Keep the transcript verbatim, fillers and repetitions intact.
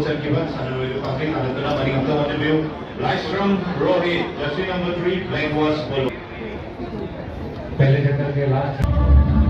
ꯆꯠꯈꯤꯕ ꯁꯥꯟꯅꯔꯣꯏꯗꯨ ꯄꯥꯡꯊꯦꯡ ꯊꯥꯡꯒꯠꯇꯨꯅ ꯃꯅꯤꯡ ꯑꯃꯨꯛꯇ ꯑꯣꯟꯁꯤꯟꯕꯤꯌꯨ꯫ ꯂꯥꯏꯁ꯭ꯔꯝ Rohit, jersey number three, Black Boys Polo꯫ पहले चक्कर के लास्ट